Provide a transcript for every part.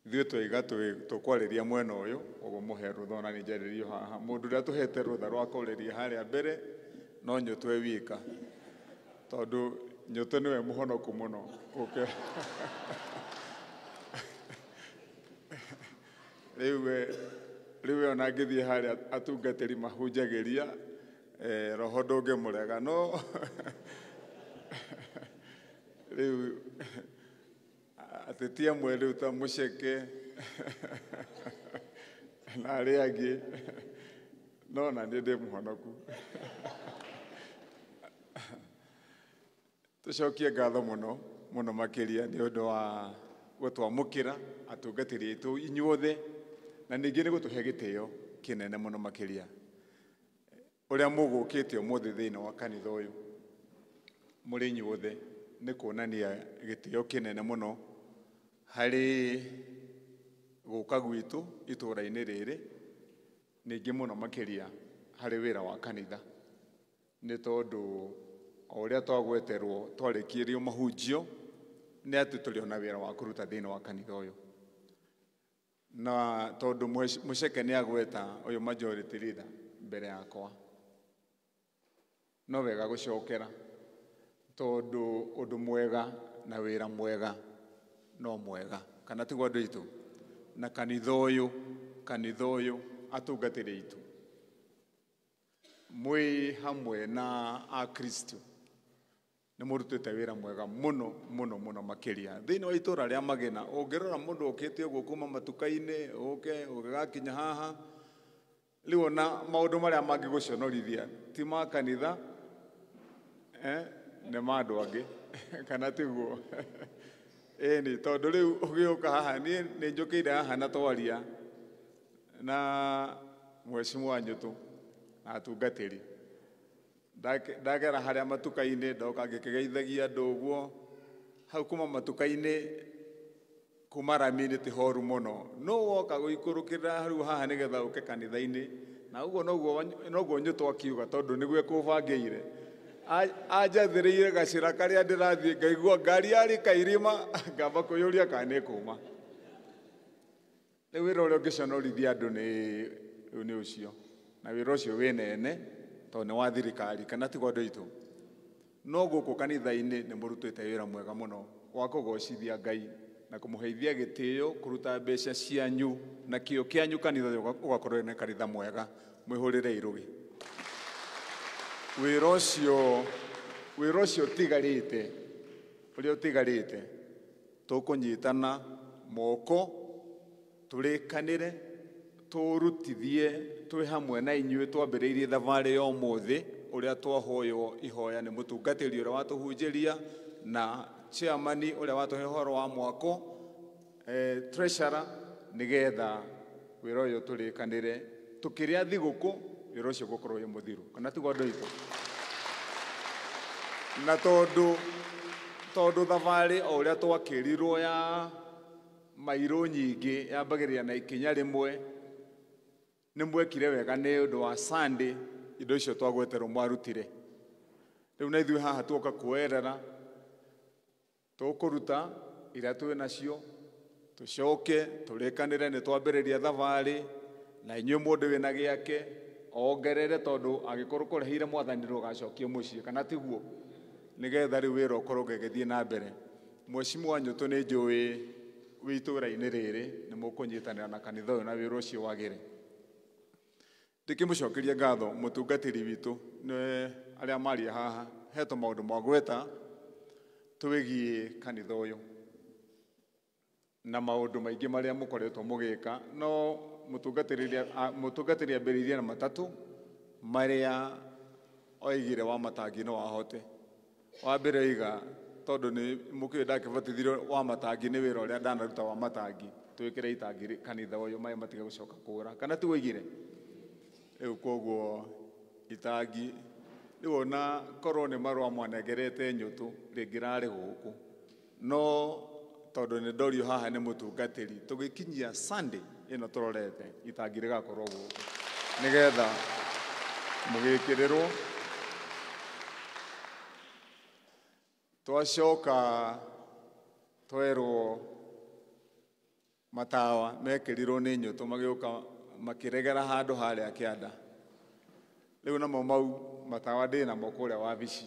Ithuĩ twaiga tũkwarĩria mwena ũyũ, ũguo mũhe rũtha ona niĩ njarĩrio haha. Mũndũ ũrĩa tũhete rũtha rwa kwarĩria harĩa mbere no Nyũtũ e wika, tondũ Nyũtũ nĩwe mũhonoku mũno gũkĩra. Rĩu we ona angĩthiĩ harĩa atungatĩri mahunjagĩria, roho ndũngĩmũrega, no rĩu ateti amwe rĩu ta Mũceke na arĩa angĩ, no na niĩ ndĩ mũhonoku. Tũcokie ngatho mũno mũno makĩria nĩ ũndũ wa gũtwamũkĩra atungatĩri aitũ inyuothe, na ningĩ nĩ gũtũhe gĩtĩo kĩnene mũno makĩria ũrĩa mũgũkĩte ũmũthĩ thĩinĩ wa kanitha ũyũ mũrĩ inyuothe, nĩ kuonania gĩtĩo kĩnene mũno harĩ gũka gwitũ itũũra-inĩ rĩrĩ, ningĩ mũno makĩria harĩ wĩra wa kanitha, nĩ tondũ o ũrĩa twagweterwo twarĩkĩrio mahunjio nĩ atĩ tũrĩ ona wĩra wa kũruta thĩinĩ wa kanitha ũyũ. Na tondũ Mũceke nĩ agweta ũyũ majority leader mbere yakwa, no wega gũcokera tondũ ũndũ mwega na wĩra mwega no mwega, kana tiguo andũ aitũ? Na kanitha ũyũ atungatĩri aitũ mwĩ hamwe na Akristo nĩ mũrutĩte wĩra mwega mũno mũno mũno makĩria thĩinĩ wa itũũra rĩa Magena. Ũngĩrora mũndũ ũkĩte ũguo kuma matuka-inĩ ũke ũgĩgakinya haha, rĩu ona maũndũ marĩa mangĩgũconorithia ti ma kanitha, nĩ ma andũ angĩ kana tiguo? Ĩni, tondũ rĩu ũgĩũka haha, niĩ nĩ njũkĩire haha na twaria na mheshimiwa Nyũtũ na atungatĩri, ndagera harĩa matuka-inĩ ndoka ngĩkĩgeithagia andũ ũguo hau kuma matuka-inĩ kuma rami-inĩ ti horu mũno, no woka gũikũrũkĩra rĩu haha nĩgetha ũke kanitha-inĩ, na ũguo noguo Nyũtũ akiuga tondũ nĩguo ekũbangĩire. Anjathĩrĩire gacĩra karĩa ndĩrathiĩ ngaigua ngari yarika irima ngamba kwĩyũria kana nĩ ĩkũma. Rĩu wĩra ũrĩa ũngĩconorithia andũ nĩ ũcio, na wĩra ũcio wĩ nene tondũ nĩ wa thirikari, kana tiguo andũ aitũ? No gũkũ kanitha-inĩ nĩ mũrutĩte wĩra mwega mũno wa kũgocithia Ngai na kũmũheithia gĩtĩo, kũruta mbeca cianyu na kĩo kĩanyu kanitha ũgakorwo nĩ kanitha mwega. Mwĩhũrĩre irũgĩ. Wĩra ũcio ũtigarĩte, ũrĩa ũtigarĩte, tũkũnyitana moko, tũrĩkanĩre, tũrutithie twĩ hamwe na inyuĩ twambĩrĩirie thabarĩ ya ũmũthĩ ũrĩa twahoywo ihoya nĩ mũtungatĩri ũrĩa watũhunjĩria na chairman ũrĩa watũhe ũhoro wa mwako, treasurer, nĩgetha wĩra ũyũ tũrĩkanĩre tũkĩrĩa thigũkũ wĩra ũcio ũgũkorwo wĩ mũthiru, kana tiguo andũ aitũ? Na tondũ thabarĩ o ũrĩa twakĩrirwo ya mairũ nyingĩ yambagĩrĩria na ikinya rĩmwe, nĩ mwekire wega nĩ ũndũ wa Sunday indo icio twagweterwo mwarutire. Rĩu na ithuĩ haha tuoka kuoerera, tũkũruta iria twĩ nacio, tũcoke tũrĩkanĩre nĩ twambĩrĩria thabarĩ, na inyuĩ mũndũ wĩna gĩake ongerere, tondũ angĩkorwo kũreheire mwathani ndũgacokie mũciĩ, kana tiguo? Nĩgetha rĩu wĩra ũkorwo ũgĩgĩthiĩ na mbere. Mheshimiwa Nyũtũ nĩ njũĩ wĩ itũũra-inĩ rĩrĩ nĩ mũkũnyitanĩra na kanitha ũyũ na wĩra ũcio wagĩre. Ndĩkĩmũcokeria ngatho mũtungatĩri witũ nĩ arĩa maria haha, he tũmaũndũ mwagweta twĩgiĩ kanitha ũyũ na maũndũ maingĩ marĩa mũkoretwo mũgĩka, no mũtungatĩri ambĩrĩirie na matatũ marĩa oigire wa matangi no ahote. Wa mbere oiga tondũ nĩ mũkĩũĩ ndakĩbatithirio wa matangi nĩ wĩra ũrĩa ndanaruta wa matangi, twĩkĩre itangi kanitha ũyũ maĩ matige gũcoka kũra, kana tiguo oigire? Rĩu koguo itangi rĩu ona korwo nĩ marũa mwanengerete Nyũtũ rĩngĩrarĩ gũkũ, no tondũ nĩ ndorio haha nĩ mũtungatĩri, tũgĩkinyia Sunday ĩno tũrorete itangi rĩgakorwo gũkũ nĩgetha mũgĩkĩrĩrwo. Twacoka twerwo Matawa mekĩrirwo nĩ nyũtũ magĩũka makĩregera handũ harĩa kĩanda. Rĩu namo mau matawa ndĩ namo kũrĩa wabici.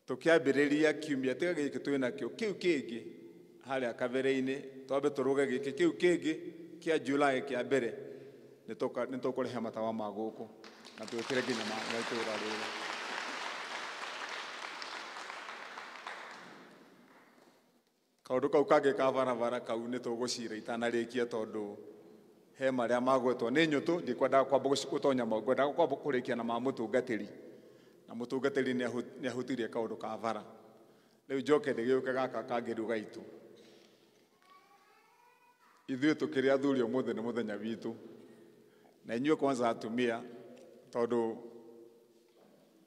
Tũkĩambĩrĩria kiumia tiga gĩkĩ twĩ nakĩo kĩu kĩngĩ harĩa kabere-inĩ twambe tũrũge gĩkĩ kĩu kĩngĩ kĩa July kĩa mbere nĩ tũkũrehe matawa ma gũkũ na twĩkĩre nginya ma itũũra rĩrĩ. Kaũndũ kau kangĩ ka barabara kau nĩ tũgũcira itanarĩkia tondũ he marĩa magwetwo nĩ nyũtũ ndikwendaga kwamba gũtonya mau, ngwendaga kwamba kũrĩkia na ma mũtungatĩri, na mũtungatĩri nĩ ahutirie kaũndũ ka bara. Rĩu njoke ndĩgĩũke gaka kangĩ ruga itũ. Ithuĩ tũkĩrĩ athuri ũmũthĩ nĩ mũthenya witũ, na inyuĩ kwanza atumia, tondũ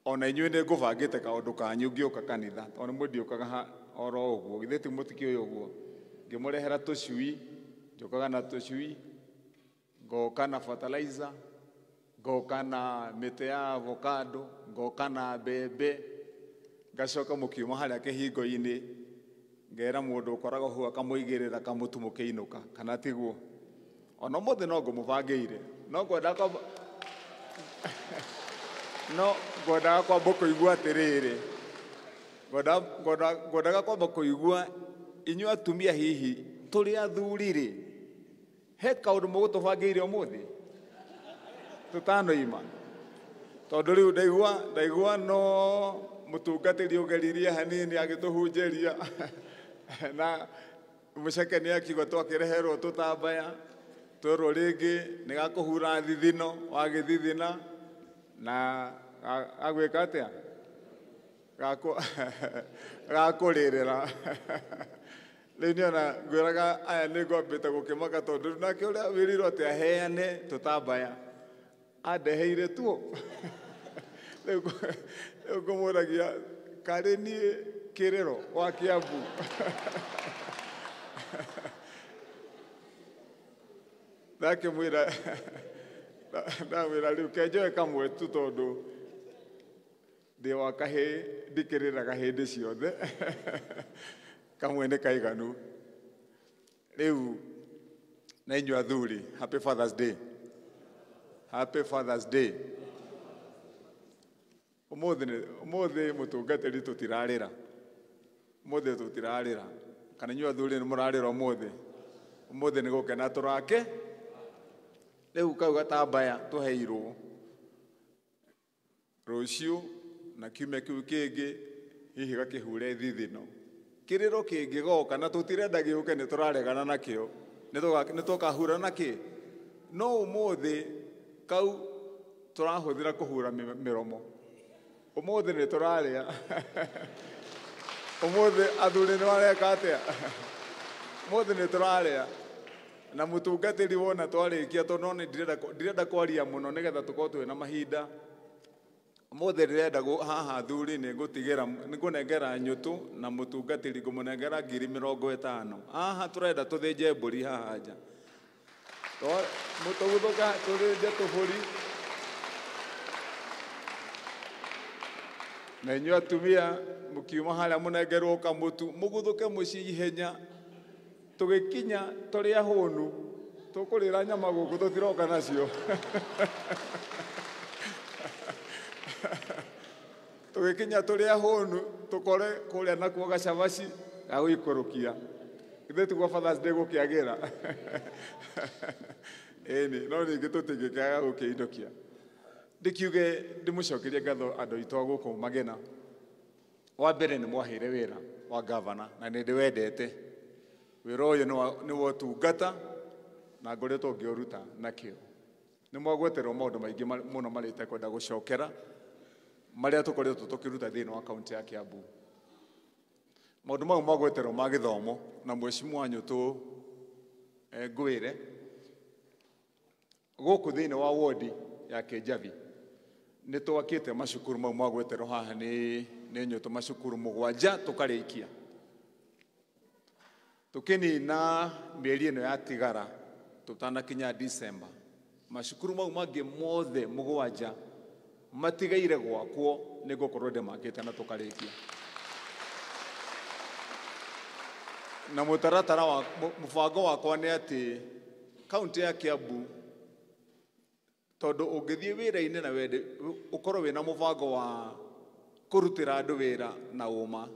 ona inyuĩ nĩ ngũbangĩte kaũndũ kanyu ngĩũka kanitha, tondũ nĩ mũndiũkaga oro ũguo, githĩ ti mũtikĩũĩ ũguo, ngĩmũrehera tũcui, njũkaga na tũcui, ngoka na fertilizer, ngoka na mĩtĩ ya avocado, ngoka na mbembe, ngacoka mũkiuma harĩa kĩhingo-inĩ, ngera mũndũ ũkoragwo hau akamũigĩrĩra kamũtu mũkĩinũka, kana tiguo? Ona ũmũthĩ no ngũmũbangĩire, no ngwendaga kwamba kũigua atĩrĩrĩ, ngwendaga kwamba kũigua inyuĩ atumia hihi tũrĩ athuri rĩ, he kaũndũ mũgũtũbangĩire ũmũthĩ tũtanoima, tondũ rĩu ndaigua no mũtungatĩri ũgeririe hanini agĩtũhunjĩria na mũceke nĩ akiuga twakĩreherwo tũtambaya, twerwo rĩngĩ nĩ gakũhura thithino, wagĩthithina na agwĩka atĩa, gakũrĩrĩra. Rĩu nĩona ngwĩraga aya nĩ ngwambĩte gũkĩmaka tondũ nake ũrĩa wĩrirwo atĩ aheane tũtambaya andeheire tuo. Rĩu ngũmũragia karĩ niĩ kĩrĩro wa Kiambu. Ndakĩmwĩra, ndamwĩra rĩu kenjoe kamwe tu tondũ ndĩ wa kahĩĩ ndikĩrĩraga hĩndĩ ciothe, kamwe nĩ kaiganu. Rĩu na inyuĩ athuri, happy Father's Day. Happy Father's Day. Ũmũthĩ mũtungatĩri tũtirarĩra, ũmũthĩ tũtirarĩra, kana inyuĩ athuri nĩ mũrarĩra ũmũthĩ? Ũmũthĩ nĩ gũkena tũrake. Rĩu kau gatambaya tũheirwo rũciũ na kiumia kĩu kĩngĩ hihi gakĩhure thithino, kĩrĩro kĩngĩgoka na tũtirenda gĩũke nĩ tũraregana nakĩo, nĩ tũkahura nakĩ, no ũmũthĩ kau tũrahũthĩra kũhura mĩromo. Ũmũthĩ nĩ tũrarĩa. Ũmũthĩ athuri nĩ mareka atĩa? Ũmũthĩ nĩ tũrarĩa. Na mũtungatĩri wona twarĩkia, tondũ no nĩ ndirenda kwaria mũno nĩgetha tũkorwo twĩna mahinda. Ũmũthĩ ndĩrenda haha athuri nĩ ngũtigĩra, nĩ ngũnengera nyũtũ na mũtungatĩri ngũmũnengera 50,000. Haha tũrenda tũthĩnje mbũri haha nja. Mũtũgũthũka tũthĩnje tũbũri. Na inyuĩ atumia mũkiuma harĩa mũnengerwo kamũtu, mũguthũke mũciĩ ihenya. Tũgĩkinya tũrĩ ahũnu, tũkũrĩra nyama gũkũ tũtiroka nacio. Tũgĩkinya tũrĩ ahũnu, tũkore kũrĩa nakuo gacabaci ga gũikũrũkia. Ithuĩ tiguo Father's Day gũkĩagĩra. Ĩni, no ningĩ tũtingĩkĩaga gũkĩinũkia. Ndĩkiuge ndĩmũcokerie ngatho andũ aitũ a gũkũ Magena. Wa mbere nĩ mwaheire wĩra wa gavana na nĩ ndĩwendete. Wĩra ũyũ nĩ wa ũtungata na ngoretwo ngĩũruta na kĩo. Nĩ mwagweterwo maũndũ maingĩ mũno marĩa itekwenda gũcokera, marĩa tũkoretwo tũkĩruta thĩinĩ wa kaunti ya Kiambu. Maũndũ mau magweterwo ma gĩthomo na mheshimiwa Nyũtũ, ngwĩre gũkũ thĩinĩ wa wodi ya Kĩnjabi nĩ twakĩte macukuru mau magweterwo haha nĩ Nyũtũ, macukuru 7 tũkarĩkia. Tũkĩnina mĩeri ĩno yatigara tũtanakinya December, macukuru mau mangĩ mothe 7 matigaire gwakwo nĩ ngũkorwo ndĩmakĩte na tũkarĩkia. Na mũtaratara wa mũbango wakwa nĩ atĩ kaunti ya Kiambu, tondũ ũngĩthiĩ wĩra-inĩ na wende ũkorwo wĩna mũbango wa kũrutĩra andũ wĩra na ũma,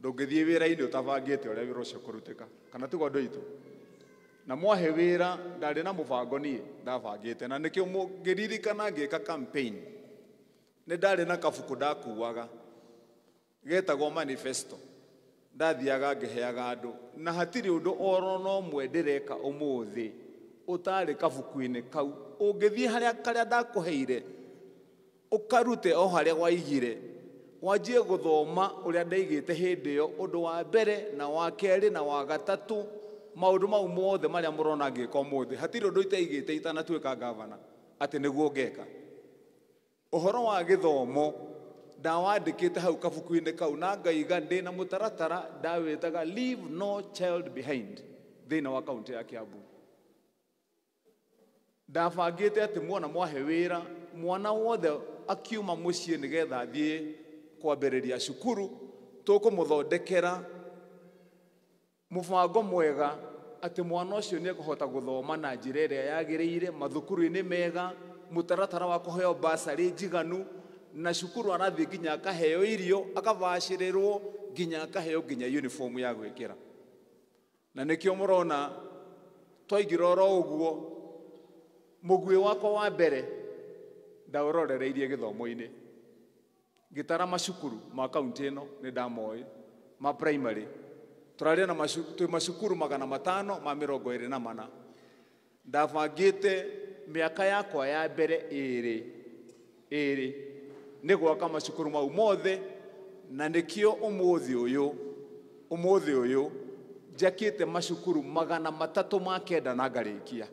ndũngĩthiĩ wĩra-inĩ ũtabangĩte ũrĩa wĩra ũcio ũkũrutĩka, kana tiguo andũ aitũ? Na mwahe wĩra, ndarĩ na mũbango niĩ ndabangĩte, na nĩkĩo mũngĩririkana ngĩka campaign nĩ ndarĩ na kabuku ndakuaga getagwo manifesto, ndathiaga ngĩheaga andũ, na hatirĩ ũndũ oro na ũmwe ndĩreka ũmũthĩ ũtarĩ kabuku-inĩ kau. Ũngĩthiĩ harĩa karĩa ndakũheire ũkarute o harĩa waigire, wanjie gũthoma ũrĩa ndaigĩte hĩndĩ ĩyo, ũndũ wa mbere na wa kerĩ na wa gatatũ, maũndũ mau mothe marĩa mũrona ngĩka ũmũthĩ, hatirĩ ũndũ itaigĩte itanatuĩka gavana atĩ nĩguo ngeka. Ũhoro wa gĩthomo ndawandĩkĩte hau kabuku-inĩ kau, na ngaiga ndĩna mũtaratara ndawĩtaga Leave No Child Behind thĩinĩ wa kaunti ya Kiambu. Ndabangĩte atĩ mwana mwahe wĩra, mwana wothe akiuma mũciĩ nĩgetha athiĩ kwambĩrĩria cukuru, tũkũmũthondekera mũbango mwega atĩ mwana ũcio nĩ ekũhota gũthoma na njĩra ĩrĩa yagĩrĩire, mathukuru-inĩ mega, mũtaratara wa kũheo basarĩ njiganu, na cukuru arathiĩ nginya akaheo irio, akabacĩrĩrwo nginya akaheo nginya uniform ya gwĩkĩra. Na nĩkĩo mũrona twaingĩra oro ũguo, mũguĩ wakwa wa mbere ndaũrorereirie gĩthomo-inĩ, ngĩtara macukuru ma kaunti ĩno nĩ ndamoĩ ma primary, tũrarĩ na twĩ macukuru 524. Ndabangĩte mĩaka yakwa ya mbere ĩrĩ nĩ gwaka macukuru mau mothe, na nĩkĩo ũmũthĩ ũyũ njakĩte macukuru 309 na ngarĩkia.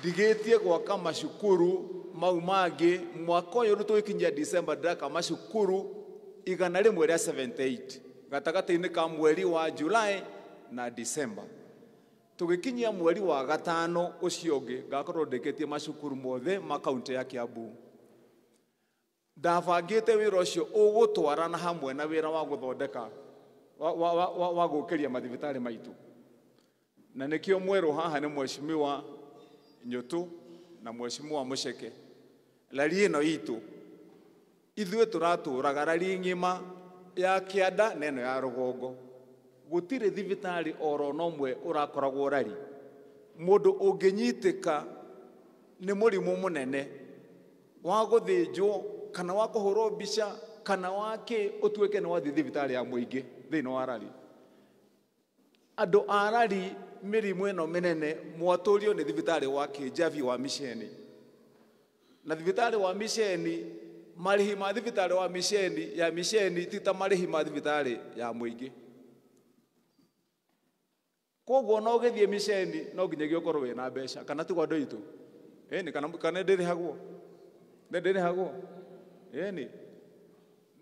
Ndigĩtie gwaka macukuru mau mangĩ, mwaka ũyũ nĩ tũgĩkinyia December ndĩraka macukuru 178 gatagatĩ-inĩ ka mweri wa July na December. Tũgĩkinyia mweri wa gatano ũcio ũngĩ ngakorwo ndĩkĩtie macukuru mothe ma kaunti ya Kiambu. Ndabangĩte wĩra ũcio ũgũtwarana hamwe na wĩra wa gũthondeka wa gũkĩria mathibitarĩ maitũ, na nĩkĩo mwerũ haha nĩ mheshimiwa Nyutu na mheshimiwa Mucheke. Rari ĩno itũ ithuĩ tũratũraga rari ng'ima ya kĩanda na ĩno ya rũgongo, gũtirĩ thibitarĩ oro na ũmwe ũrakoragwo rari. Mũndũ ũngĩnyitĩka nĩ mũrimũ mũnene wa gũthĩnjwo kana wa kũhũrwo mbica kana wa kĩ, ũtuĩke nĩ wathiĩ thibitarĩ ya mũingĩ thĩinĩ wa rari. Andũ a rari mĩrimũ ĩno mĩnene mwatũrio nĩ thibitarĩ wa Kĩnjabi wa Miceni, na thibitarĩ wa Miceni, marĩhi ma thibitarĩ wa Miceni ya Miceni ti ta marĩhi ma thibitarĩ ya mũingĩ. Koguo no ũgĩthiĩ Miceni no nginyagia ũkorwo wĩna mbeca, kana tiguo andũ aitũ? Ĩni, kana ndĩrĩhagwo? Ndĩrĩhagwo? Ĩni.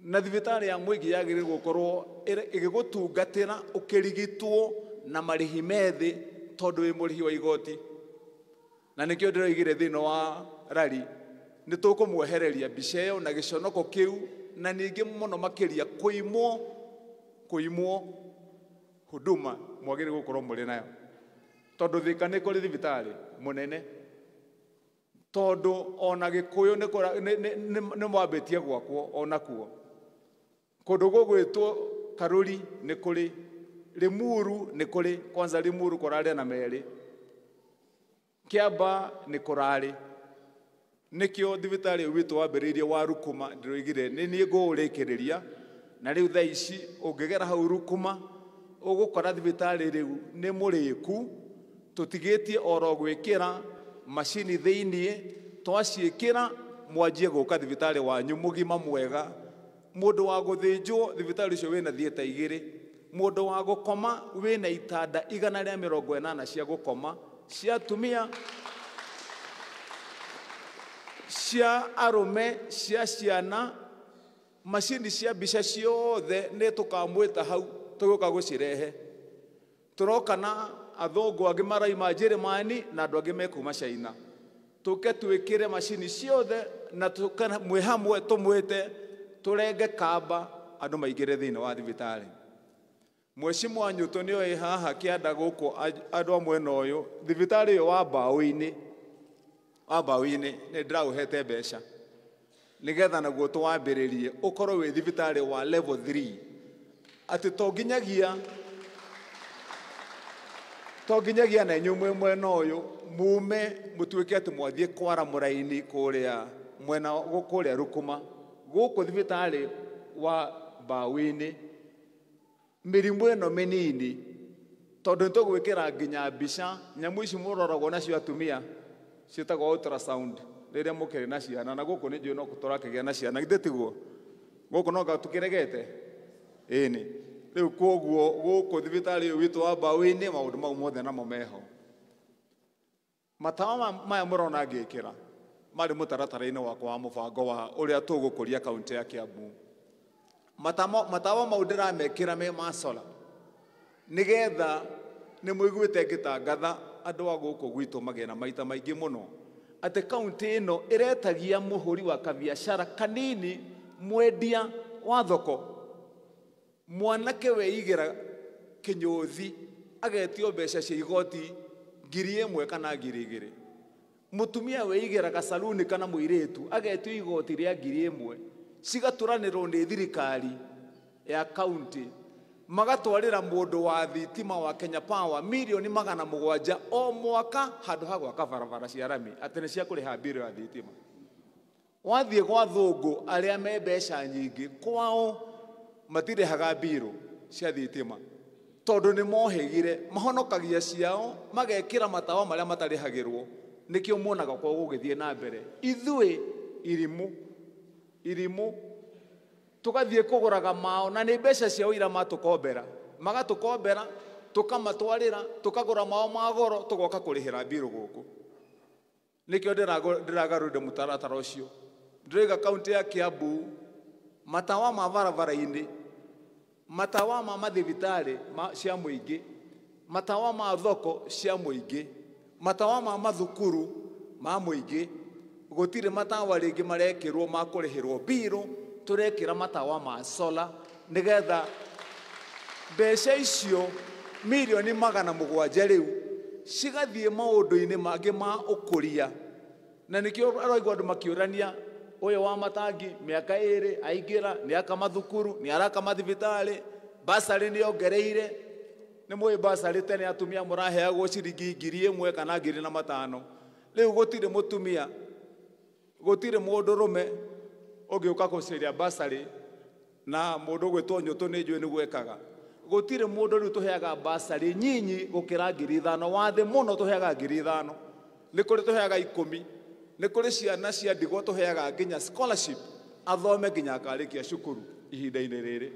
Na thibitarĩ ya mũingĩ yagĩrĩirwo gũkorwo ĩgĩgũtungatĩra ũkĩrigitwo na marĩhi methĩ tondũ wĩ mũrĩhi wa igoti. Na nĩkĩo ndĩroigire thĩinĩ wa rari nĩ tũkũmwehereria mbica ĩyo na gĩconoko kĩu, na ningĩ mũno makĩria kũimwo huduma mwagĩrĩirwo gũkorwo mũrĩ nayo, tondũ Thika nĩ kũrĩ thibitarĩ mũnene, tondũ ona Gĩkũyũ nĩ mwambĩtie gwakwo onakuo kũndũ gũgwĩtwo Karũri nĩ kũrĩ, Limuru nĩ kũrĩ, kwanza Limuru kũrarĩ na merĩ, Kĩamba nĩ kũrarĩ. Nĩkĩo thibitarĩ ũyũ witũ wambĩrĩirie wa Rukuma, ndĩroigire nĩ niĩ ngũũrĩkĩrĩria, na rĩu thaa ici ũngĩgera hau Rukuma ũgũkora thibitarĩ rĩu nĩ mũrĩku, tũtigĩtie oro gwĩkĩra macini thĩiniĩ, twaciĩkĩra mwanjie gũka thibitarĩ wanyu mũgima mwega. Mũndũ wa gũthĩnjwo thibitarĩ ũcio wĩna theatre 2, mũndũ wa gũkoma wĩna itanda 180 cia gũkoma cia atumia, cia arũme, cia ciana, macini cia mbica ciothe nĩ tũkamwĩta hau tũgĩũka gũcirehe. Tũroka na athũngũ angĩ maraima Njĩrĩmani na andũ angĩ mekuma China, tũke twĩkĩre macini ciothe na tũke mwĩ hamwe tũmwĩte tũrenge kamba andũ maingĩre thĩinĩ wa thibitarĩ. Mheshimiwa Nyutu nĩ oĩ haha kĩanda gũkũ andũ a mwena ũyũ thibitarĩ ũyũ wa mbaũ-inĩ nĩ ndĩraũhete mbeca nĩgetha naguo tũwambĩrĩrie ũkorwo wĩ thibitarĩ wa level 3 atĩ to nginyagia na inyuĩ mwĩ mwena ũyũ mume mũtuĩke atĩ mwathiĩ kwara mũraini kũrĩa mwena kũrĩa Rukuma gũkũ thibitarĩ wa mbaũ-inĩ mĩrimũ ĩno mĩnini tondũ nĩ tũgwĩkĩra nginya mbica nyamũ ici mũroragwo nacio atumia ciĩtagwo ultrasound rĩrĩa mũkĩrĩ na ciana na gũkũ nĩ njũĩ no tũrakĩgĩa na ciana githĩ tiguo gũkũ no tũkĩregete ĩni rĩu kwoguo gũkũ thibitarĩ ũyũ witũ wa mbaũ-inĩ maũndũ mau mothe namo meho. Matawa maya mũrona ngĩkĩra marĩ mũtaratara-inĩ wakwa wa mũbango wa ũrĩa tũgũkũria kaunti ya Kiambu. Matawa mau ndĩramekĩra me ma solar nĩgetha nĩ mũiguĩte ngĩtangatha andũ a gũkũ gwitũ magĩe na maita maingĩ mũno atĩ kaunti ĩno ĩretagia mũhũri wa kabiacara kanini mwendia wa thoko mwanake weigĩra kĩnyũthi agetio mbeca cia igoti 1,000 kana 2,000 mũtumia weigĩra gacaruni kana mũirĩtu agetio igoti rĩa 1,000 cigatũranĩrwo nĩ thirikari ya kaunti magatwarĩra mũndũ wa thitima wa Kenya Power 700,000,000 o mwaka handũ ha gwaka barabara cia rami atĩ nĩ cia kũrĩha mbirũ ya thitima. Wathiĩ gwa thũngũ arĩa me mbeca nyingĩ kwao matirĩhaga mbirũ cia thitima tondũ nĩ mohĩgire mahonokagia ciao magekĩra matawa marĩa matarĩhagĩrwo nĩkĩo muonaga kwao gũgĩthiĩ na mbere. Ithuĩ irimũ tũgathiĩ kũgũraga mao na nĩ mbeca ciao ira matũkombera magatũkombera tũkamatwarĩra tũkagũra mao ma goro tũgoka kũrĩhĩra mbirũ gũkũ. Nĩkĩo ndĩragarũrire mũtaratara ũcio. Ndĩraiga kaunti ya Kiambu matawa ma barabara-inĩ matawa ma mathibitarĩ cia mũingĩ matawa ma thoko cia mũingĩ matawa ma mathukuru ma mũingĩ gũtirĩ matawa rĩngĩ marekĩrwo ma kũrĩhĩrwo mbirũ tũrekĩra matawa ma solar nĩgetha mbeca icio 700,000,000 rĩu cigathiĩ maũndũ-inĩ mangĩ ma ũkũria. Na nĩkĩo araigua andũ makĩũrania ũyũ wa matangi mĩaka 2 aingĩra nĩ aka mathukuru nĩ araka mathibitarĩ basarĩ nĩ ongereire. Nĩ mũĩ basarĩ tene atumia mũraheagwo ciringi 1,000 kana 1,500 rĩu gũtirĩ mũtumia gũtirĩ mũndũrũme ũngĩũka kũcaria basarĩ na mũndũ ũgwĩtwo Nyũtũ nĩ njũĩ nĩguo ekaga. Gũtirĩ mũndũ rĩu tũheaga basarĩ nyinyi gũkĩra 5,000 wa thĩ mũno tũheaga 5,000 nĩ kũrĩ tũheaga 10 nĩ kũrĩ ciana cia ndigwa tũheaga nginya scholarship athome nginya akarĩkia cukuru ihinda-inĩ rĩrĩ.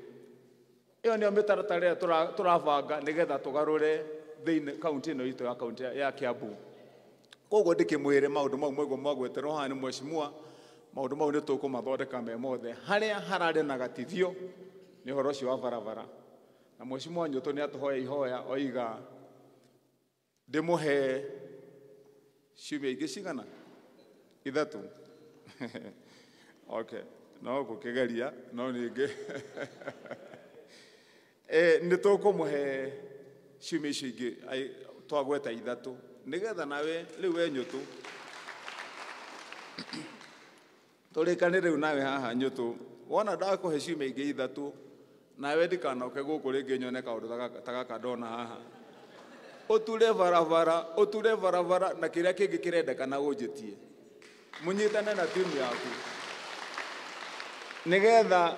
Ĩyo nĩyo mĩtaratara ĩrĩa tũrabanga nĩgetha tũgarũre thĩinĩ kaunti ĩno itũ ya kaunti ya Kiambu. Koguo ndĩkĩmwĩre maũndũ mau mwaigua mwagweterwo haha nĩ mheshimiwa maũndũ mau nĩ tũkũmathondeka me mothe. Harĩa hararĩ na gatithio nĩ ũhoro ũcio wa barabara na mheshimiwa Nyũtũ nĩ atũhoya ihoya oiga ndĩmũhe ciumia ingĩ cigana 3 okay no gũkĩgeria no ningĩ nĩ tũkũmũhe ciumia icio ingĩ twagweta 3 nĩgetha nawe rĩu we Nyũtũ tũrĩkane rĩu nawe haha Nyũtũ wona ndakũhe ciumia ingĩ 3 nawe ndikanoke gũkũ rĩngĩ nyone kaũndũ ta gaka ndona haha ũture barabara na kĩrĩa kĩngĩ kĩrendekana ũnjĩtie mũnyitane na timu yaku nĩgetha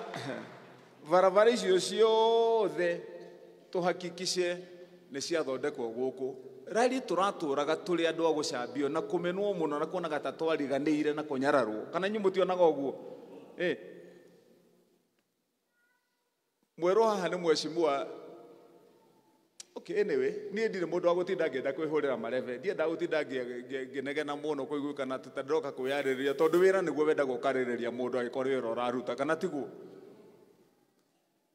barabara icio ciothe tũhakikice nĩ ciathondekwo gũkũ. Rari tũratũraga tũrĩ andũ a gũcambio na kũmenwo mũno na kuonaga ta twariganĩire na kũnyararwo kana inyuĩ mũtionaga ũguo? Mwerũ haha nĩ mheshimiwa. Okay, anyway, niĩ ndirĩ mũndũ wa gũtinda ngĩenda kwĩhũrĩra marebe ndiendaga gũtinda ngĩnegena mũno kũiguĩkana atĩ ta ndĩroka kwĩyarĩrĩria tondũ wĩra nĩguo wendaga ũkarĩrĩria mũndũ angĩkorwo wĩra ũraruta kana tiguo.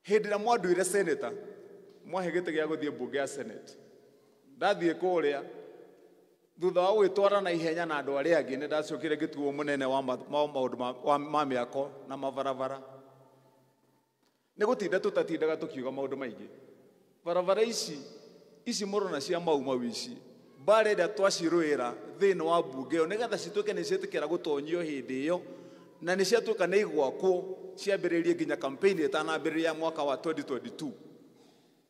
Hĩndĩ ĩrĩa mwanduire senator mwahe gĩtĩ gĩa gũthiĩ mbunge ya senate ndathiĩ kũrĩa thutha wa gwĩtwara na ihenya na andũ arĩa angĩ nĩ ndacokire ngĩtuo mũnene wa maũndũ ma mĩako na mabarabara. Nĩ gũtinda tũtatindaga tũkiuga maũndũ maingĩ. Barabara ici ici mũrona cia Mau Mau ici, mbara ĩrĩa twacirũĩra thĩinĩ wa mbunge ĩyo nĩgetha cituĩke nĩ ciĩtĩkĩra gũtonyio hĩndĩ ĩyo, na nĩ ciatuĩka nĩ igwakwo ciambĩrĩirie nginya campaign ĩtanambĩrĩria ya mwaka wa 2022.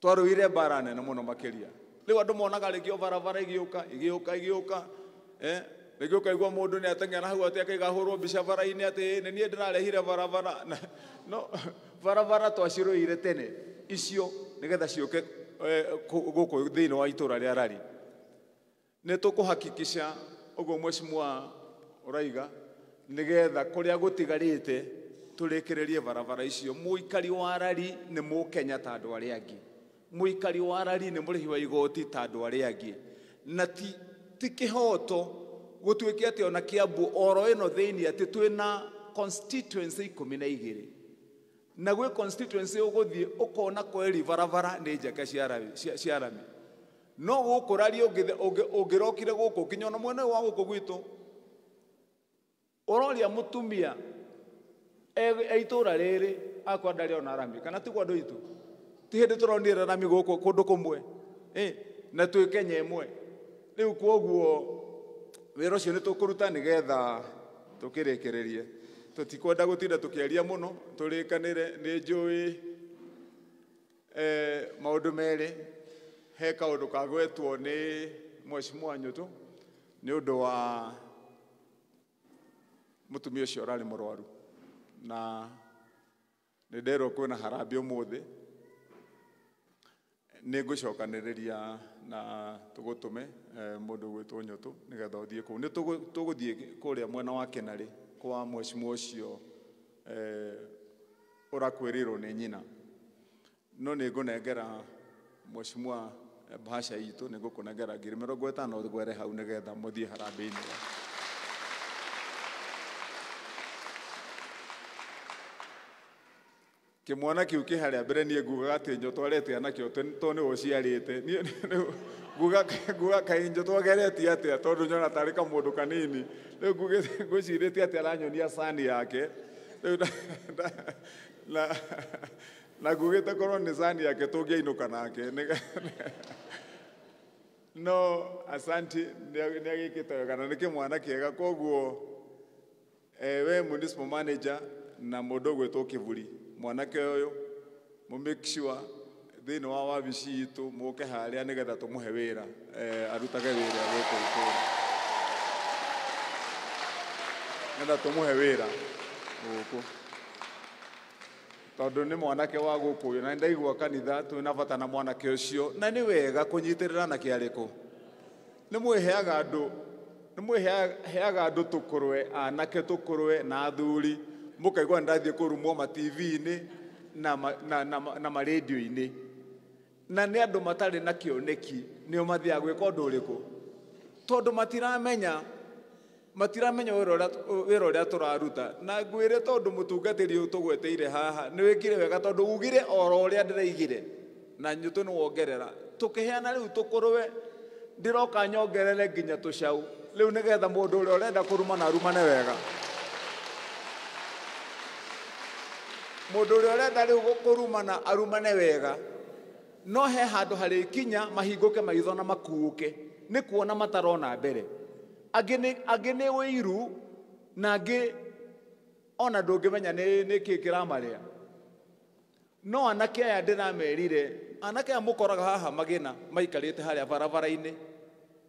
Twarũire mbara nene mũno makĩria. Rĩu andũ monaga rĩngĩ o barabara ĩgĩũka ĩgĩũka ĩgĩũka, rĩngĩ ũkaigua mũndũ nĩ ateng'era hau atĩ akaiga ahũrwo mbica bara-inĩ atĩ nĩ niĩ ndĩrarehire barabara. No barabara twacirũire tene icio nĩgetha ciũke gũkũ thĩinĩ wa itũra rĩa Rari. Nĩ tũkũhakikisha ũguo mheshimiwa ũraiga nĩgetha kũrĩa gũtigarĩte tũrĩkĩrĩrie barabara icio. Mũikari wa Rari nĩ mũkenya ta andũ arĩa angĩ, mũikari wa Rari nĩ mũrĩhi wa igoti ta andũ arĩa angĩ, na ti kĩhoto gũtuĩke atĩ ona Kiambu oro ĩno thĩinĩ atĩ twĩna constituency 12 na gwĩ constituency ũgũthiĩ ũkona kweri barabara nĩ njake cia rami. No gũkũ Rari ũngĩrokire gũkũ nginya ona mwena ũyũ wa gũkũ gwitũ ũroria mũtumia e itũra rĩrĩ akwa ndarĩ ona rami, kana ti kwa andũ aitũ? Ti hĩndĩ tũronire rami gũkũ kũndũ kũmwe, na twĩ Kenya ĩmwe. Rĩu kwoguo wĩra ũcio nĩ tũkũruta nĩgetha tũkĩrĩkĩrĩrie. Tũtikwenda gũtinda tũkĩaria mũno, tũrĩkanĩre. Nĩ njũĩ maũndũ merĩ. He kaũndũ kagwetwo nĩ mheshimiwa Nyũtũ nĩ ũndũ wa mũtumia ũcio ũrarĩ mũrwaru, na nĩ nderwo kwĩna harambĩ ũmũthĩ. Nĩ ngũcokanĩrĩria na tũgũtũme mũndũ ũgwĩtwo Nyũtũ nĩgetha ũthiĩ kũu. Nĩ tũgũthiĩ kũrĩa mwena wa Kĩnarĩ kwa mheshimiwa ũcio ũrakwĩrĩirwo nĩ nyina, no nĩ ngũnengera mheshimiwa bahasha itũ, nĩ ngũkũnengera 50,000 ngwere hau nĩgetha mũthiĩ harambĩ-inĩ. Kĩmwana kĩu kĩ harĩa mbere niĩ ngugaga atĩ Nyũtũ arete anakĩo tondũ nĩwe ũciarĩte. Niĩ nguga kaĩ Nyũtũ ageretie atĩa tondũ nyona tarĩ kamũndũ kanini. Rĩu ngwĩcirĩtie atĩ aranyonia cani yake. Rĩu na ngugĩte korwo nĩ cani yake tũngĩainũka nake. No asanti, nĩ agĩkĩte wega na nĩ kĩmwana kĩega. Koguo we municipal manager na mũndũ ũgwĩtwo Kĩburi, mwanake ũyũ mũ make sure thĩinĩ wa wabici itũ mũke harĩa nĩgetha tũmũhe wĩra, arutage wĩra gũkũ itũra, nĩgetha tũmũhe wĩra gũkũ tondũ nĩ mwanake wa gũkũ ũyũ, na nĩndaigua kanitha twĩna bata na mwanake ũcio, na nĩ wega kũnyitĩrĩra na kĩarĩko. Nĩ mwĩheaga andũ, nĩ mwĩheaga andũ tũkũrwe, anake tũkũrwe na athuri, mũkaigua nĩndathiĩ kũrumwo ma TV-inĩ na ma-radio-inĩ, na nĩ andũ matarĩ na kĩoneki nĩo mathiaga gwĩka ũndũ ũrĩkũ, tondũ matiramenya wĩra ũrĩa tũraruta. Na ngwĩre tondũ mũtungatĩri ũyũ tũgweteire haha nĩ wĩkire wega, tondũ ugire oro ũrĩa ndĩraigire na Nyũtũ nĩ wongerera. Tũkĩheana rĩu tũkũrwe, ndĩroka nyongerere nginya tũcau rĩu nĩgetha mũndũ ũrĩa ũrenda kũrumana arumane wega. Mũndũ ũrĩa ũrenda rĩu kũrumana arumane wega, no he handũ harĩkinya mahingũke maitho na makuũke nĩ kuona matarona mbere. Angĩ nĩ ũiru, na angĩ ona ndũngĩmenya nĩ kĩĩ kĩramarĩa. No anake aya ndĩramerire, anake aya mũkoraga haha magĩna maikarĩte harĩa barabara-inĩ,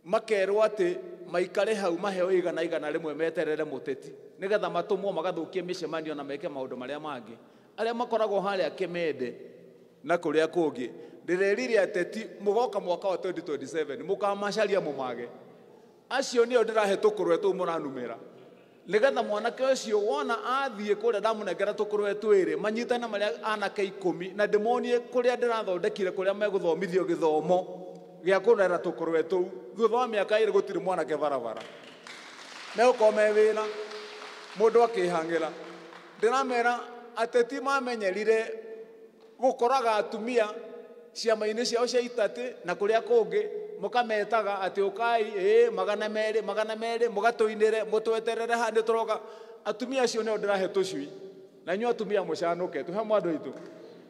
makerwo atĩ maikare hau maheo 100 meterere mũteti nĩgetha matũmwo magathũkie mĩcemanio na meke maũndũ marĩa mangĩ. Arĩa makoragwo harĩa Kĩmende na kũrĩa kũngĩ, ndĩrerire ateti mũgoka mwaka wa 2027 mũkamacaria mũmage. Acio nĩo ndĩrahe tũkũrwe tũu mũranumĩra, nĩgetha mwanake ũcio wona athiĩ kũrĩa ndamũnengera tũkũrwe twĩrĩ manyitane marĩa anake 10 na ndĩmonie kũrĩa ndĩrathondekire kũrĩa megũthomithio gĩthomo gĩa kũrera tũkũrwe tũu. Thutha wa mĩaka 2 gũtirĩ mwanake barabara, megũkorwo me wĩra mũndũ akĩhang'ĩra. Ndĩramera ateti mamenyerire gũkoraga atumia ciama-inĩ ciao cia itatĩ na kũrĩa kũngĩ, mũkametaga atĩ ũkai, 200, 200, mũgatũinĩre, mũtweterere haha nĩ tũroka. Atumia acio nĩo ndĩrahe tũcui, na inyuĩ atumia mũcanũke, tũhe mwandũ aitũ.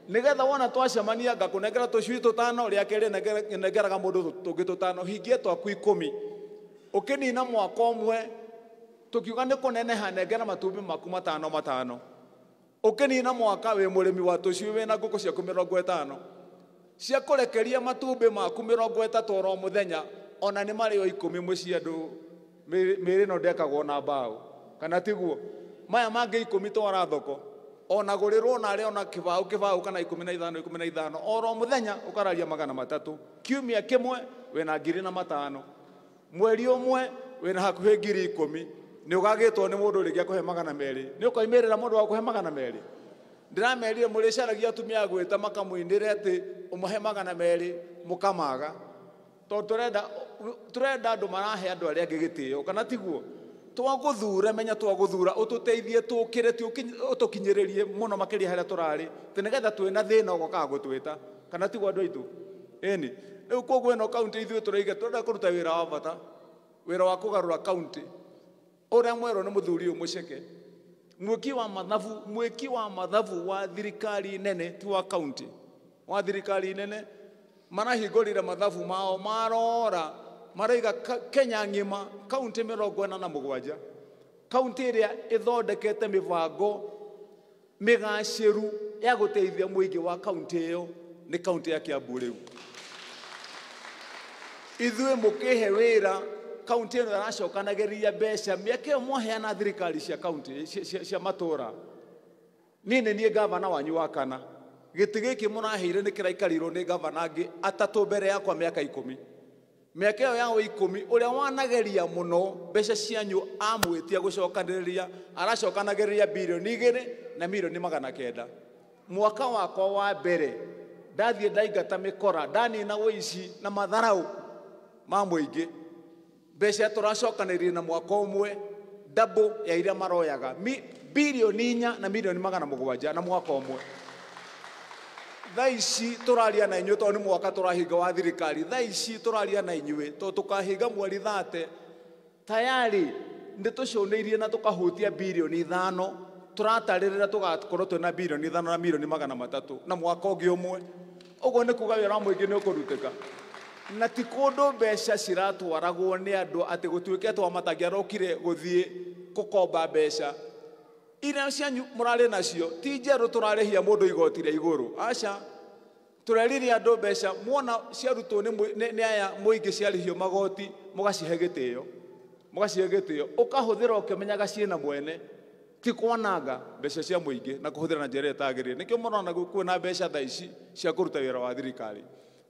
Nigetha wona twacemania ngakũnengera tũcui tũtano, rĩa kerĩ nengeraga mũndũ tũngĩ tũtano, hingie twaku 10. Ũkĩnina mwaka ũmwe tũkiuga nĩ kũneneha, nengera matumbĩ maku 5 5. Ũkĩnina mwaka wĩ mũrĩmi wa tũcui wĩna ngũkũ ciaku 50 cia kũrekeria matumbĩ maku 30 oro mũthenya, ona nĩ marĩo 10 mũciĩ andũ mĩĩrĩ ĩno ndĩakagwo na mbaũ, kana tiguo? Maya mangĩ 10 twara thoko, ona gũrĩrwo narĩ ona kĩbaũ kĩbaũ kana 15 15 oro mũthenya ũkararia 300. Kiumia kĩmwe wĩna 1,500, mweri ũmwe wĩna hakuhĩ 10,000. Nĩ ũgagĩtwo nĩ mũndũ rĩngĩ akũhe 200, nĩ ũkoimĩrĩra mũndũ wa kũhe 200. Ndĩramerire mũrĩcaragia atumia a gwĩta makamũinĩre atĩ ũmahe 200 mũkamaga, tondũ tũrenda andũ marahe andũ arĩa angĩ gĩtĩo, kana tiguo? Twagũthura, menya twagũthura ũtũteithie tũkĩre, ti ũtũkinyĩrĩrie mũno makĩria harĩa tũrarĩ, atĩ nĩgetha twĩna thĩna ũgokaga gũtwĩta, kana tiguo andũ aitũ? Ĩni rĩu koguo ĩno kaunti ithuĩ tũraiga tũrenda kũruta wĩra wa bata, wĩra wa kũgarũra kaunti. Ũrĩa mwerũ nĩ mũthuri ũyũ Mũceke, mwĩki wa mathabu wa thirikari nene, ti wa kaunti, wa thirikari nene. Marahingũrire mathabu mao marora, maraiga Kenya ng'ima kaunti 47, kaunti ĩrĩa ĩthondekete mĩbango mĩgacĩru ya gũteithia mũingĩ wa kaunti ĩyo nĩ kaunti ya Kiambu. Rĩu ithuĩ mũkĩhe wĩra kaunti ĩno ĩracokanagĩrĩria mbeca mĩaka ĩyo mwaheana thirikari cia kaunti cia matũra. Niĩ nĩ niĩ gavana wanyu wa kana. Gĩtĩ gĩkĩ mũraheire nĩ kĩraikarirwo nĩ gavana angĩ atatũ mbere yakwa mĩaka 10. Mĩaka ĩyo yao 10 ũrĩa wanageria mũno mbeca cianyu amwĩtia gũcokanĩrĩria, aracokanagĩrĩria 2 na 900,000,000. Mwaka wakwa wa mbere ndathiĩ ndaingata mĩkora, ndanina ũici na matharau ma mũingĩ, mbeca tũracokanĩrĩria na mwaka ũmwe double ya iria maroyaga, 4 na 700,000,000 na mwaka ũmwe. Thaa ici tũraria na inyuĩ tondũ nĩ mwaka tũrahinga wa thirikari, thaa ici tũraria na inyuĩ tondũ tũkahinga mweri 30 tayari nĩ tũcũnĩirie na tũkahutia 5 bilioni, tũratarĩrĩra tũgakorwo twĩna 5 bilioni na 300,000,000 na mwaka ũngĩ ũmwe. Ũguo nĩ kuga wĩra wa mũingĩ nĩ ũkũrutĩka. Na ti kũndũ mbeca ciratwaragwo nĩ andũ atĩ gũtuĩke atĩ Wamatangi arokire gũthiĩ gũkomba mbeca iria cianyu mũrarĩ nacio, ti njerũ tũrarĩhia mũndũ igoti rĩa igũrũ, aca. Tũreririe andũ mbeca muona ciarutwo nĩ aya mũingĩ ciarĩhio magoti, mũgacihe gĩtĩo, mũgacihe gĩtĩo, ũkahũthĩra ũkĩmenyaga ciĩna mwene, ti kwananga mbeca cia mũingĩ na kũhũthĩra na njĩra ĩrĩa ĩtagĩrĩire. Nĩkĩo mũrona kwĩna mbeca thaa ici cia kũruta wĩra wa thirikari.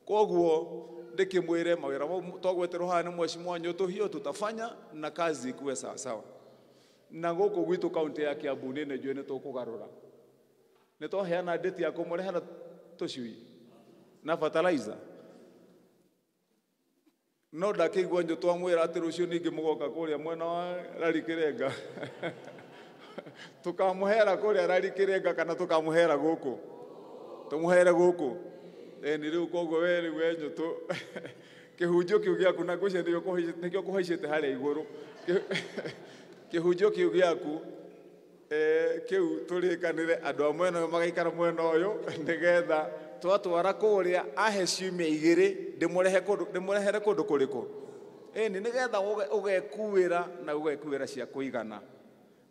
Koguo ndĩkĩmwĩre mawĩra mau twagweterwo haha nĩ mheshimiwa Nyũtũ, hiyo tutafanya na kazi ikuwe sawasawa. Na gũkũ gwitũ kaunti ya Kiambu nĩ njũĩ nĩ tũkũgarũra. Nĩ twaheana ndĩti ya kũmũrehera tũcui na fertilizer. No ndakĩigua Nyũtũ amwĩra atĩ rũciũ ningĩ mũgoka kũrĩa mwena wa Rari Kĩrenga. Tũkamũhera kũrĩa Rari Kĩrenga kana tũkamũhera gũkũ? Tũmũhere gũkũ. Ĩni rĩu koguo we rĩu we Nyũtũ kĩhunjio kĩu gĩaku na ngwĩciria nĩkĩo kũhaicĩte harĩa igũrũ. Kĩhunjio kĩu gĩaku, kĩu tũrĩkanĩre andũ a mwena ũyũ magaikara mwena ũyũ nĩgetha twatwara kũrĩa ahe ciumia 2 ndĩmũrehere kũndũ kũrĩkũ. Ĩni nĩgetha ũgekuĩra na ũgekuĩra cia kũigana.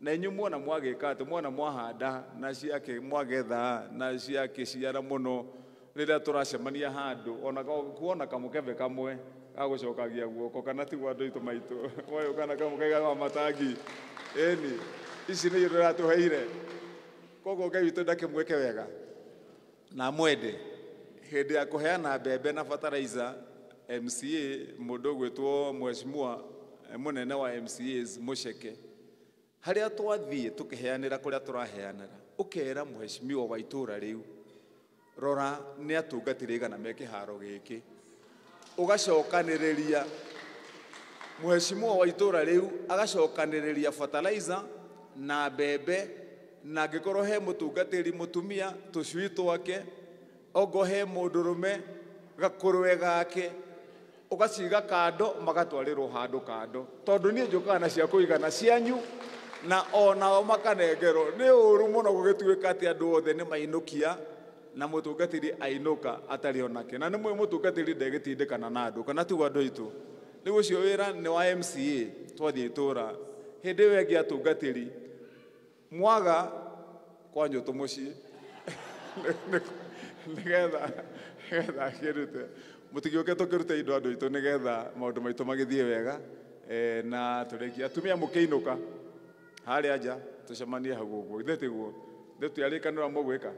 Na inyuĩ muona mwagĩka atĩ muona mwahanda na ciake mwagetha na ciakĩciara mũno rĩrĩa tũracemania handũ ona kuona kamũkebe kamwe gagũcokagia guoko, kana tiguo andũ aitũ maitũ moyũ kana kamũkebe ga Matangi. Ĩni ici nĩ indo iratũheire. Koguo Ngai witũ ndakĩmwĩke wega na mwende. Hĩndĩ ya kũheana mbembe na fertilizer, MCA mũndũ ũgwĩtwo mheshimiwa mũnene wa MCAs Mũceke, harĩa twathiĩ tũkĩheanĩra kũrĩa tũraheanĩra, ũkera mheshimiwa wa itũũra rĩu, rora nĩ atungatĩri aigana me kĩharo gĩkĩ. Ũgacokanĩrĩria mheshimiwa wa itũũra rĩu agacokanĩrĩria fertilizer na mbembe, na angĩkorwo he mũtungatĩri mũtumia tũcui twake, ongo he mũndũrũme gakũrwe gake, ũgaciga kando magatwarĩrwo handũ kando, tondũ niĩ njũkaga na cia kũigana cianyu na onao makanengerwo. Nĩ ũru mũno gũgĩtuĩka atĩ andũ othe nĩ mainũkia Na mũtungatĩri ainũka atarĩ onake. Na nĩ mũĩ mũtungatĩri ndegĩtindĩkana na andũ kana tiguo andũ aitũ. Rĩu ũcio wĩra nĩ wa MCA twathiĩ itũra. Hĩndĩ ĩyo ĩngĩ atungatĩri mwaga kwa nyũtũ mũciĩ nĩgetha akĩrute. Mũtigĩũke tũkĩrute indo andũ aitũ nĩgetha maũndũ maitũ magĩthiĩ wega. Na tũrĩkie atumia mũkĩinũka harĩa nja tũcemanie hau ũguo. Ithe tiguo? Ithe tũtiarĩkanĩra mũgwĩka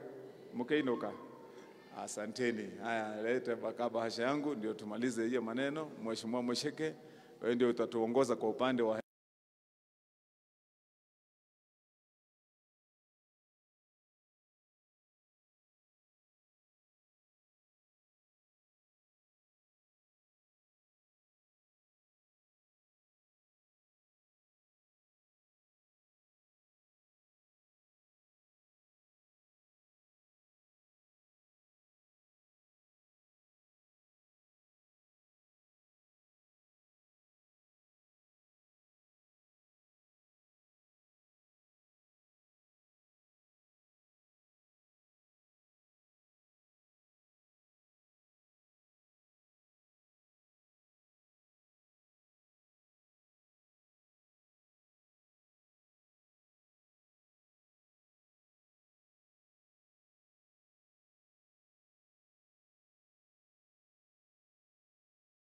mũkĩinũka. Asanteni. Haya, lete bahasha yangu ndio tumalize hiyo maneno. Mheshimiwa Musheke, wewe ndio utatuongoza kwa upande wa